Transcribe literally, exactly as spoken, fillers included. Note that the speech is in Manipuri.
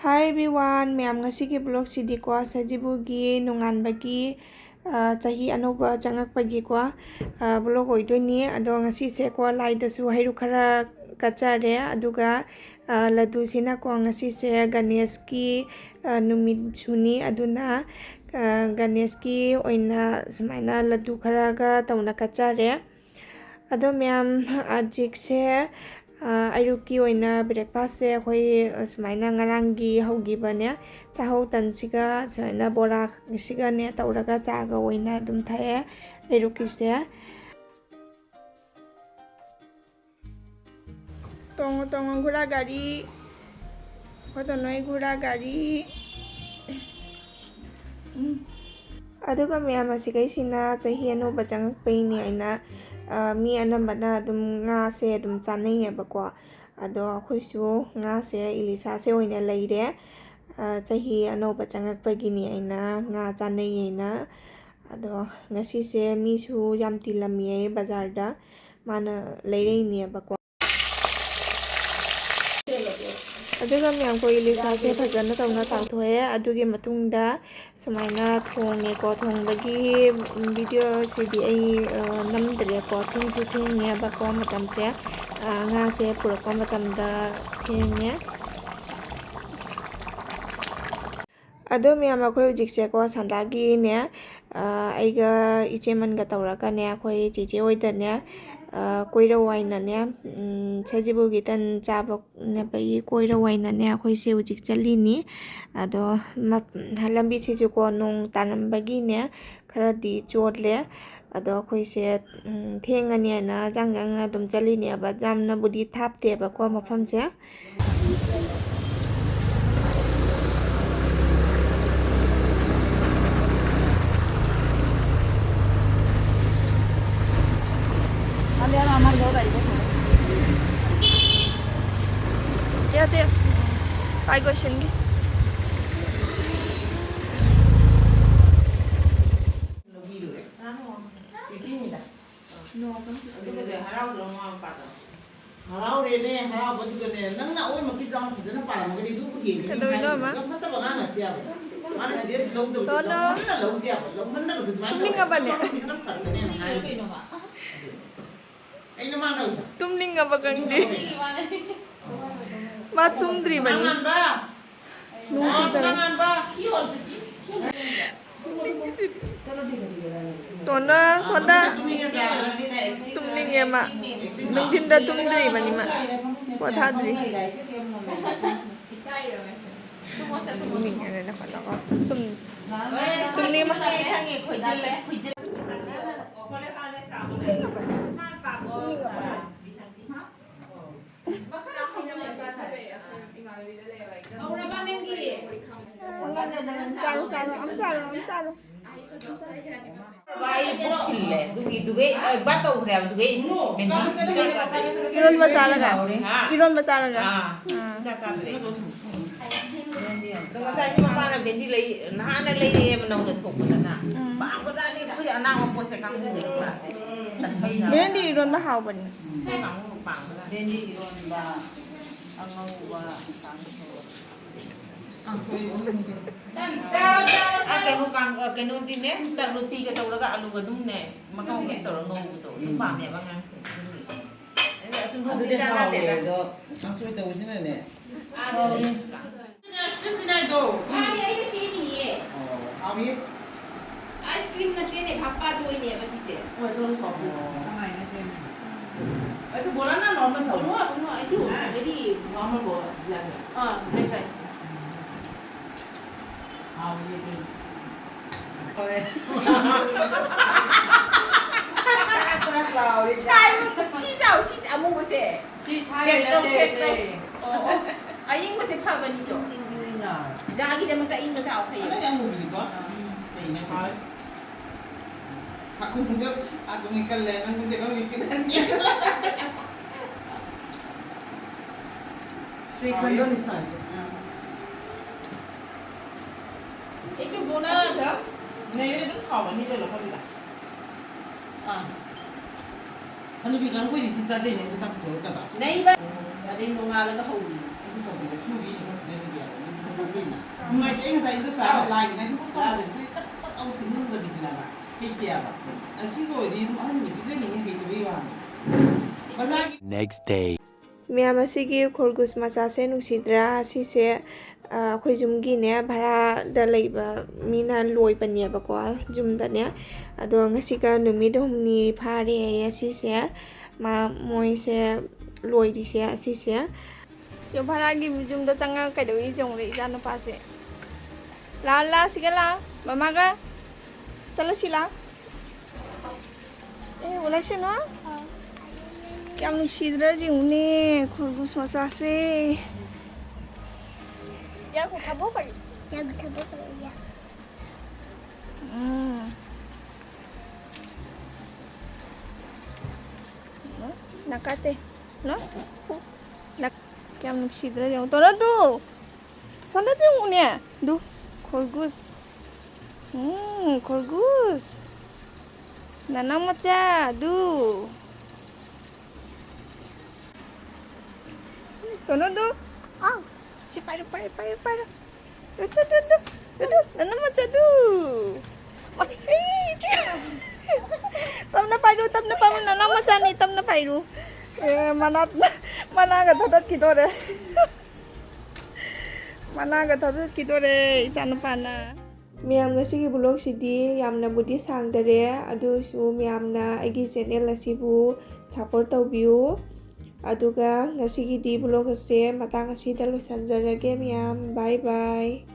Hi everyone, ꯃꯌꯥꯝ, ꯉꯁꯤꯒꯤ vlogꯁꯤꯗꯤꯀꯣ, ꯁꯖꯤꯕꯨꯒꯤ ꯅꯣꯡꯉꯥꯟꯕꯒꯤ, ꯑ, ꯆꯍꯤ ꯑꯅꯧꯕ ꯆꯪꯉꯛꯄꯒꯤꯀꯣ, ꯑ, vlog ꯑꯣꯏꯗꯣꯏꯅꯤ꯫ ꯑꯗꯣ ꯉꯁꯤꯁꯦꯀꯣ, ꯂꯥꯏꯗꯁꯨ ꯍꯩꯔꯨꯛ ꯈꯔ ꯀꯠꯆꯔꯦ, ꯑꯗꯨꯒ, ꯑ, ꯂꯗꯨꯁꯤꯅꯀꯣ, ꯉꯁꯤꯁꯦ ꯒꯅꯦꯁꯀꯤ, ꯑ, ꯅꯨꯃꯤꯠꯁꯨꯅꯤ, ꯑꯗꯨꯅ, ꯑ, ꯒꯅꯦꯁꯀꯤ ꯑꯣꯏꯅ ꯁꯨꯃꯥꯏꯅ ꯂꯗꯨ ꯈꯔꯒ ꯇꯧꯅ ꯀꯠꯆꯔꯦ꯫ ꯑꯗꯣ ꯃꯌꯥꯝ, ꯍꯧꯖꯤꯛꯁꯦ, ꯑ, ꯑꯌꯨꯛꯀꯤ ꯑꯣꯏꯅ breakfastꯁꯦ ꯑꯩꯈꯣꯏ, ꯑ, ꯁꯨꯃꯥꯏꯅ ꯉꯔꯥꯡꯒꯤ ꯍꯧꯈꯤꯕꯅꯦ, ꯆꯥꯛꯍꯧ ꯇꯟꯁꯤꯒ ꯁꯨꯃꯥꯏꯅ ꯕꯣꯔꯥꯁꯤꯒꯅꯦ ꯇꯧꯔꯒ ꯆꯥꯒ ꯑꯣꯏꯅ ꯑꯗꯨꯝ ꯊꯛꯑꯦ ꯑꯌꯨꯛꯀꯤꯁꯦ꯫ ꯇꯣꯡꯉꯣ, ꯇꯣꯡꯉꯣ, ꯘꯣꯔꯥ ꯒꯥꯔꯤ꯫ ꯍꯣꯗ ꯅꯣꯏ ꯘꯣꯔꯥ ꯒꯥꯔꯤ꯫ ꯎꯝ꯫ ꯑꯗꯨꯒ ꯃꯌꯥꯝ, ꯑꯁꯤꯈꯩꯁꯤꯅ ꯆꯍꯤ ꯑꯅꯧꯕ ꯆꯪꯉꯛꯄꯩꯅꯦ ꯍꯥꯏꯅ, ꯑ, ꯃꯤ ꯑꯅꯝꯕꯅ ꯑꯗꯨꯝ ꯉꯥꯁꯦ ꯑꯗꯨꯝ ꯆꯥꯅꯩꯌꯦꯕꯀꯣ꯫ ꯑꯗꯣ ꯑꯩꯈꯣꯏꯁꯨ ꯉꯥꯁꯦ ꯏꯂꯤꯁꯥꯁꯦ ꯑꯣꯏꯅ ꯂꯩꯔꯦ꯫ ꯑ, ꯆꯍꯤ ꯑꯅꯧꯕ ꯆꯪꯉꯛꯄꯒꯤꯅꯤ ꯍꯥꯏꯅ ꯉꯥ ꯆꯥꯅꯩ ꯍꯥꯏꯅ꯫ ꯑꯗꯣ ꯉꯁꯤꯁꯦ ꯃꯤꯁꯨ ꯌꯥꯝ ꯇꯤꯜꯂꯝꯃꯤ ꯕꯖꯥꯔꯗ꯫ ꯃꯥꯅ ꯂꯩꯔꯛꯏꯅꯦꯕꯀꯣ꯫ ꯑꯗꯨꯒ ꯃꯌꯥꯝ, ꯑꯩꯈꯣꯏ ꯏꯂꯤꯁꯥꯁꯦ ꯐꯖꯅ ꯇꯧꯅ ꯇꯥꯎꯊꯣꯛꯑꯦ꯫ ꯑꯗꯨꯒꯤ ꯃꯇꯨꯡꯗ ꯁꯨꯃꯥꯏꯅ ꯊꯣꯡꯉꯦꯀꯣ꯫ ꯊꯣꯡꯕꯒꯤ videoꯁꯤꯗꯤ ꯑꯩ, ꯑ, ꯅꯝꯗ꯭ꯔꯦꯀꯣ꯫ ꯊꯦꯡꯁꯨ ꯊꯦꯡꯉꯦꯕꯀꯣ ꯃꯇꯝꯁꯦ꯫ ꯑ, ꯉꯥꯁꯦ ꯄꯨꯔꯛꯄ ꯃꯇꯝꯗ ꯊꯦꯡꯉꯦ꯫ ꯑꯗꯣ ꯃꯌꯥꯝ, ꯑꯩꯈꯣꯏ ꯍꯧꯖꯤꯛꯁꯦꯀꯣ ꯁꯟꯗꯥꯒꯤꯅꯦ, ꯑ, ꯑꯩꯒ ꯏꯆꯦꯃꯟꯒ ꯇꯧꯔꯒꯅꯦ, ꯑꯩꯈꯣꯏ ꯆꯦꯆꯦ ꯍꯣꯏꯗꯅꯦ, ꯑ, ꯀꯣꯏꯔꯧ ꯍꯥꯏꯅꯅꯦ, ꯎꯝ, ꯁꯖꯤꯕꯨꯒꯤ ꯇꯟ ꯆꯥꯕ ꯅꯕꯒꯤ ꯀꯣꯏꯔꯧ ꯍꯥꯏꯅꯅꯦ ꯑꯩꯈꯣꯏꯁꯦ ꯍꯧꯖꯤꯛ ꯆꯠꯂꯤꯅꯤ꯫ ꯑꯗꯣ ꯃꯞ-, ꯂꯝꯕꯤꯁꯤꯁꯨꯀꯣ ꯅꯣꯡ ꯇꯥꯔꯝꯕꯒꯤꯅꯦ ꯈꯔꯗꯤ ꯆꯣꯠꯂꯦ꯫ ꯑꯗꯣ ꯑꯩꯈꯣꯏꯁꯦ, ꯎꯝ, ꯊꯦꯡꯉꯅꯤ ꯍꯥꯏꯅ ꯖꯥꯡ ꯖꯥꯡꯅ ꯑꯗꯨꯝ ꯆꯠꯂꯤꯅꯦꯕ꯫ ꯌꯥꯝꯅꯕꯨꯗꯤ ꯊꯥꯞꯇꯦꯕꯀꯣ ꯃꯐꯝꯁꯦ꯫ ꯍꯔꯥꯎꯔꯦꯅꯦ, ꯍꯔꯥꯎꯕꯗꯨꯗꯅꯦ, ꯅꯪꯅ ꯑꯑꯣꯏꯃꯛꯀꯤ ꯆꯥꯎꯅ ꯐꯖꯅ ꯄꯥꯔꯝꯃꯒꯗꯤ ꯑꯗꯨꯕꯨ ꯍꯦꯟꯒꯅꯤ ꯀꯩꯗꯧꯔꯤꯅꯣ, ꯍꯥꯏꯔꯤꯕ꯫ ꯑꯃ? ꯌꯥꯝ ꯐꯠꯇꯕ ꯑꯉꯥꯡ ꯅꯠꯇꯦꯕ꯫ ꯃꯥꯅ serious ꯂꯧꯗꯕꯁꯦ, ꯇꯣꯅꯣ꯫ ꯂꯧꯃꯟꯅ ꯂꯧꯗꯦꯕ, ꯂꯧꯃꯟꯗꯕꯁꯨ ꯑꯗꯨꯃꯥꯏꯅ ꯇꯧꯋꯦ꯫ ꯇꯨꯝꯅꯤꯡꯉꯕꯅꯦ꯫ ꯑꯉꯥꯡꯁꯦ ꯈꯤꯇꯪ ꯐꯔꯛꯀꯅꯦꯅ ꯍꯥꯏꯔꯤꯕ꯫ ꯀꯩꯅꯣ ꯃꯥ? ꯑꯩꯅ ꯃꯥ ꯀꯧꯁꯦ꯫ ꯇꯨꯝꯅꯤꯡꯉꯕ ꯈꯪꯗꯦ꯫ ꯃꯥ ꯇꯨꯝꯗ꯭ꯔꯤꯕꯅꯤ꯫ ꯃꯥ ꯃꯥꯟꯕ꯫ ꯅꯣꯡ ꯆꯨꯗꯔꯦ꯫ ꯇꯣꯟꯅ ꯁꯣꯟꯗ ꯇꯨꯝꯅꯤꯡꯉꯦ ꯃꯥ꯫ ꯅꯨꯡꯊꯤꯟꯗ ꯇꯨꯝꯗ꯭ꯔꯤꯕꯅꯤ ꯃꯥ꯫ ꯄꯣꯊꯥꯗ꯭ꯔꯤ꯫ ꯇꯨꯝꯅꯤꯡꯉꯦꯅ ꯍꯣꯠꯅꯕ꯫ ꯇꯨꯝ-, ꯇꯨꯝꯅꯤꯡꯉꯦ ꯃꯥ꯫ ꯆꯥꯔꯣ, ꯆꯥꯔꯣ, ꯑꯝ ꯆꯥꯔꯣ, ꯑꯝ ꯆꯥꯔꯣ꯫ ꯑꯩ ꯄꯨꯛ ꯊꯤꯜꯂꯦ꯫ ꯑꯗꯨꯒꯤ, ꯑꯗꯨꯒꯩ, ꯑ, ꯕꯥꯔ ꯇꯧꯈ꯭ꯔꯦ ꯍꯥꯏꯕ꯫ ꯑꯗꯨꯒꯩ ꯃꯦꯟꯗꯤ ꯁꯨꯡꯆꯥ ꯆꯥꯗ꯭ꯔꯦ꯫ ꯏꯔꯣꯟꯕ ꯆꯥꯔꯒ? ꯍꯥ? ꯏꯔꯣꯟꯕ ꯆꯥꯔꯒ? ꯑꯥ, ꯑꯥ꯫ ꯁꯨꯡꯆꯥ ꯆꯥꯗ꯭ꯔꯦ꯫ ꯑꯗꯣ ꯉꯁꯥꯏꯒꯤ ꯃꯄꯥꯅ ꯃꯦꯟꯗꯤ ꯂꯩ-, ꯅꯍꯥꯟꯅ ꯂꯩꯔꯛꯑꯦꯕ ꯅꯧꯅ ꯊꯣꯛꯄꯗꯅ꯫ ꯎꯝ꯫ ꯄꯥꯝꯕꯖꯥꯠꯅꯤ ꯑꯩꯈꯣꯏ ꯑꯅꯥꯕ ꯄꯣꯠꯁꯦ ꯀꯥꯡꯕꯨꯁꯦ꯫ ꯕꯦꯔꯦꯟꯗꯤ ꯏꯔꯣꯟꯕ ꯍꯥꯎꯕꯅꯤ꯫ ꯑꯩꯈꯣꯏ ꯀꯥꯡꯕꯨ ꯄꯥꯝꯕꯖꯥꯠꯅꯤ꯫ ꯕꯦꯔꯦꯟꯗꯤ ꯏꯔꯣꯟꯕ, ꯑꯉꯧꯕ, ꯀꯥꯡꯁꯣꯏ꯫ ꯀꯥꯡꯁꯣꯏ ꯑꯣꯏꯅ꯫ ꯑꯥ, ꯀꯩꯅꯣ, ꯀꯥꯡ-, ꯑ, ꯀꯩꯅꯣꯗꯤꯅꯦ, ꯇ-, ꯔꯣꯇꯤꯒ ꯇꯧꯔꯒ ꯑꯂꯨꯒ ꯑꯗꯨꯝꯅꯦ, ꯃꯀꯛ ꯃꯀꯛ ꯇꯧꯔꯒ ꯉꯧꯕꯗꯣ ꯑꯗꯨꯝ ꯄꯥꯝꯃꯦꯕ ꯑꯉꯥꯡꯁꯤꯡ꯫ ꯑꯗꯨꯒꯤ꯫ ꯑꯗꯨ ꯑꯊꯨꯝꯕꯗꯤ ꯑꯗꯨꯗꯤ ꯍꯥꯎꯋꯦ, ꯆꯥꯟꯅꯗꯦꯗ꯫ ꯑꯗꯣ ꯀꯥꯡꯁꯣꯏ ꯇꯧꯕꯁꯤꯅꯅꯦ꯫ ꯑꯥ, ꯑꯗꯨꯗꯤ꯫ ꯑꯗꯨꯅ ice cream ꯗꯨꯅ ꯍꯥꯏꯗꯣ꯫ ꯃꯥꯅꯦ, ꯑꯩꯅ ꯁꯦꯝꯃꯤꯅꯤꯌꯦ꯫ ꯑꯣ, ꯍꯥꯎꯏ꯫ Ice cream ꯅꯠꯇꯦꯅꯦ, ꯚꯥꯞꯄꯥꯗꯣꯏꯅꯦꯕ ꯁꯤꯁꯦ꯫ ꯍꯣꯏ, ꯑꯗꯨꯅ soft ꯏꯁ꯫ ꯑꯣ꯫ ꯀꯃꯥꯏꯅ ꯁꯦꯝꯃꯤꯅꯣ? ꯑꯗꯨ ꯕꯣꯔꯥꯅ normal soft꯫ ꯕꯣꯔꯥ, ꯕꯣꯔꯥ, ꯑꯗꯨ꯫ ꯍꯥ? ꯍꯥꯏꯗꯤ normal ꯕꯣꯔꯥ, black rice꯫ ꯑꯥ, black rice꯫ ꯍꯥꯎꯏ ꯑꯗꯨ꯫ ꯍꯣꯏ꯫ ꯇꯔꯥ ꯇꯔꯥ ꯂꯥꯎꯔꯤ꯫ ꯁꯤ ꯆꯥꯎ, ꯁꯤ ꯑꯃꯨꯕꯁꯦ꯫ ꯁꯤ ꯊꯥꯏꯅ ꯁꯦꯛ ꯇꯧ, ꯅꯠꯇꯦ, ꯁꯦꯛ ꯇꯧ꯫ ꯑꯇꯩ꯫ ꯑꯣ, ꯑꯣ꯫ ꯑꯌꯤꯡꯕꯁꯦ ꯐꯕꯅꯤꯁꯨ꯫ ꯏꯪ ꯏꯪ ꯏꯪ ꯂꯥꯎꯔꯦ꯫ ꯏꯆꯥꯒꯤꯗꯃꯛꯇ ꯑꯌꯤꯡꯕ ꯆꯥꯎ ꯐꯩꯌꯦ꯫ ꯑꯗꯩ ꯑꯃꯨꯕꯤꯅꯤꯀꯣ? ꯎꯝ꯫ ꯀꯩꯅꯣ? ꯍꯣꯏ꯫ ꯍꯥꯀꯨꯝꯗꯣ, ꯍꯥꯀꯨꯝꯒꯤ ꯀꯜꯂꯦ, ꯅꯪ ꯆꯦꯛꯀꯧꯒꯤ ꯄꯤꯔꯛꯑꯅꯤ꯫ ꯁ꯭ꯔꯤꯈꯟꯗꯣꯅꯤ ꯁꯥꯔꯤꯁꯦ꯫ ꯎꯝ꯫ ꯑꯩ ꯀꯣꯟꯅ ꯑꯁꯤꯗ ꯅꯩꯔꯦ ꯑꯗꯨꯝ ꯊꯥꯎ ꯑꯅꯤꯗ ꯂꯧꯍꯜꯂꯤꯗ꯫ ꯑꯥ꯫ ꯍꯅꯨꯕꯤ ꯀꯥꯡꯕꯨꯗꯤ ꯁꯤ ꯆꯥꯖꯩꯅꯦ, ꯑꯗꯨ ꯆꯥꯛ ꯄꯨꯊꯣꯛꯂꯛꯇꯕ꯫ ꯅꯩꯕ꯫ ꯑꯗꯩ ꯅꯣꯡꯉꯥꯜꯂꯒ ꯍꯧꯔꯤ꯫ ꯑꯩꯁꯨ ꯇꯧꯕꯤꯔꯦ, ꯊꯨꯕꯤꯅꯦ, ꯈꯔ ꯐꯖꯅ ꯌꯥꯔꯦ꯫ ꯑꯗꯨ ꯆꯥꯖꯩꯅ꯫ ꯅꯨꯡꯉꯥꯏꯇꯦ, ꯑꯩ ꯉꯁꯥꯏ ꯑꯝꯇ ꯆꯥꯕ ꯂꯥꯏꯒꯤ ꯅꯥꯏꯇꯣ ꯄꯣꯛ ꯇꯧꯕꯁꯦ꯫ ꯑꯩꯈꯣꯏ ꯇꯛ ꯇꯛ ꯂꯥꯎ ꯆꯤꯡꯉꯝꯗꯕꯤꯗꯨꯅꯦꯕ꯫ ꯍꯩꯇꯦꯕ꯫ ꯑꯁꯤꯒ ꯑꯣꯏꯗꯤ ꯑꯗꯨꯝ ꯑꯍꯟꯅꯤ ꯄꯤꯖꯅꯤꯡꯉꯤ, ꯍꯩꯇꯕꯩ ꯋꯥꯅꯤ꯫ ꯕꯖꯥꯔꯒꯤ Next day. ꯃꯌꯥꯝ ꯑꯁꯤꯒꯤ ꯈꯣꯔꯒꯨꯁ ꯃꯆꯥꯁꯦ ꯅꯨꯡꯁꯤꯗ꯭ꯔꯥ? ꯑꯁꯤꯁꯦ, ꯑ, ꯑꯩꯈꯣꯏ ꯌꯨꯝꯒꯤꯅꯦ, ꯚꯔꯥꯗ ꯂꯩꯕ ꯃꯤꯅ ꯂꯣꯏꯕꯅꯦꯕꯀꯣ, ꯌꯨꯝꯗꯅꯦ꯫ ꯑꯗꯣ ꯉꯁꯤꯒ ꯅꯨꯃꯤꯠ ꯍꯨꯝꯅꯤ ꯐꯥꯔꯦ ꯑꯁꯤꯁꯦ꯫ ꯃꯥ, ꯃꯣꯏꯁꯦ ꯂꯣꯏꯔꯤꯁꯦ ꯑꯁꯤꯁꯦ꯫ ꯌꯨꯝ ꯚꯔꯥꯒꯤ ꯌꯨꯝꯗ ꯆꯪꯉꯒ ꯀꯩꯗꯧꯔꯤ ꯌꯦꯡꯉꯨꯔꯦ ꯏꯆꯥ ꯅꯨꯄꯥꯁꯦ꯫ ꯂꯥꯛꯑꯣ, ꯂꯥꯛꯑꯣ, ꯁꯤꯒ ꯂꯥꯛꯑꯣ, ꯃꯃꯥꯒ꯫ ꯆꯠꯂꯁꯤ ꯂꯥꯛꯑꯣ꯫ ꯑꯦ, ꯎꯂꯥꯏꯁꯅꯣ? ꯀꯌꯥꯝ ꯅꯨꯡꯁꯤꯗ꯭ꯔꯥ ꯌꯦꯡꯉꯨꯅꯦ, ꯈꯣꯔꯒꯨꯁ ꯃꯆꯥꯁꯦ꯫ ꯌꯥ, ꯀꯣ ꯊꯕꯣ ꯀꯔꯤ? ꯌꯥ, ꯀꯣ ꯊꯕꯣ ꯀꯔꯤ? ꯌꯥ꯫ ꯎꯝ꯫ ꯎꯝ, ꯅꯀꯥꯇꯦ꯫ ꯅꯣ? ꯅꯛ-, ꯀꯌꯥꯝ ꯅꯨꯡꯁꯤꯗ꯭ꯔꯥ ꯌꯦꯡꯉꯨ꯫ ꯇꯣꯔꯣ ꯑꯗꯨ꯫ ꯁꯣꯝꯗ ꯌꯦꯡꯉꯨꯅꯦ꯫ ꯑꯗꯨ, ꯈꯣꯔꯒꯨꯁ꯫ ꯎꯝ, ꯈꯣꯔꯒꯨꯁ꯫ ꯅꯅꯥꯎ ꯃꯆꯥ, ꯑꯗꯨ꯫ ꯇꯣꯅꯣ, ꯑꯗꯨ꯫ ꯍꯥꯎ꯫ ꯁꯤ ꯄꯥꯏꯔꯣ, ꯄꯥꯏꯔꯣ, ꯄꯥꯏꯔꯣ, ꯄꯥꯏꯔꯣ꯫ ꯑꯗꯨ, ꯑꯗꯨ, ꯑꯗꯨ, ꯑꯗꯨ, ꯑꯗꯨ, ꯅꯅꯥꯎ ꯃꯆꯥꯗꯨ꯫ ꯇꯞꯅ ꯄꯥꯏꯔꯨ, ꯇꯞꯅ ꯄꯥꯏꯔꯨ, ꯅꯅꯥꯎ ꯃꯆꯥꯅꯤ, ꯇꯞꯅ ꯄꯥꯏꯔꯨ꯫ ꯑꯦ, ꯃꯅꯥ, ꯃꯅꯥꯒ ꯊꯗꯠꯈꯤꯗꯣꯔꯦ꯫ ꯃꯅꯥꯒ ꯊꯗꯠꯈꯤꯗꯣꯔꯦ, ꯏꯆꯥꯅꯨꯄꯥꯅ꯫ ꯃꯌꯥꯝ, ꯉꯁꯤꯒꯤ vlogꯁꯤꯗꯤ ꯌꯥꯝꯅꯕꯨꯗꯤ ꯁꯥꯡꯗꯔꯦ, ꯑꯗꯨ ꯑꯣꯏꯔꯁꯨ ꯃꯌꯥꯝꯅ ꯑꯩꯒꯤ channel ꯑꯁꯤꯕꯨ support ꯇꯧꯕꯤꯌꯨ꯫ ꯑꯗꯨꯒ ꯉꯁꯤꯒꯤꯗꯤ vlog ꯑꯁꯦ ꯃꯇꯥꯡ ꯑꯁꯤꯗ ꯂꯣꯏꯁꯤꯟꯖꯔꯒꯦ ꯃꯌꯥꯝ꯫ Bye bye꯫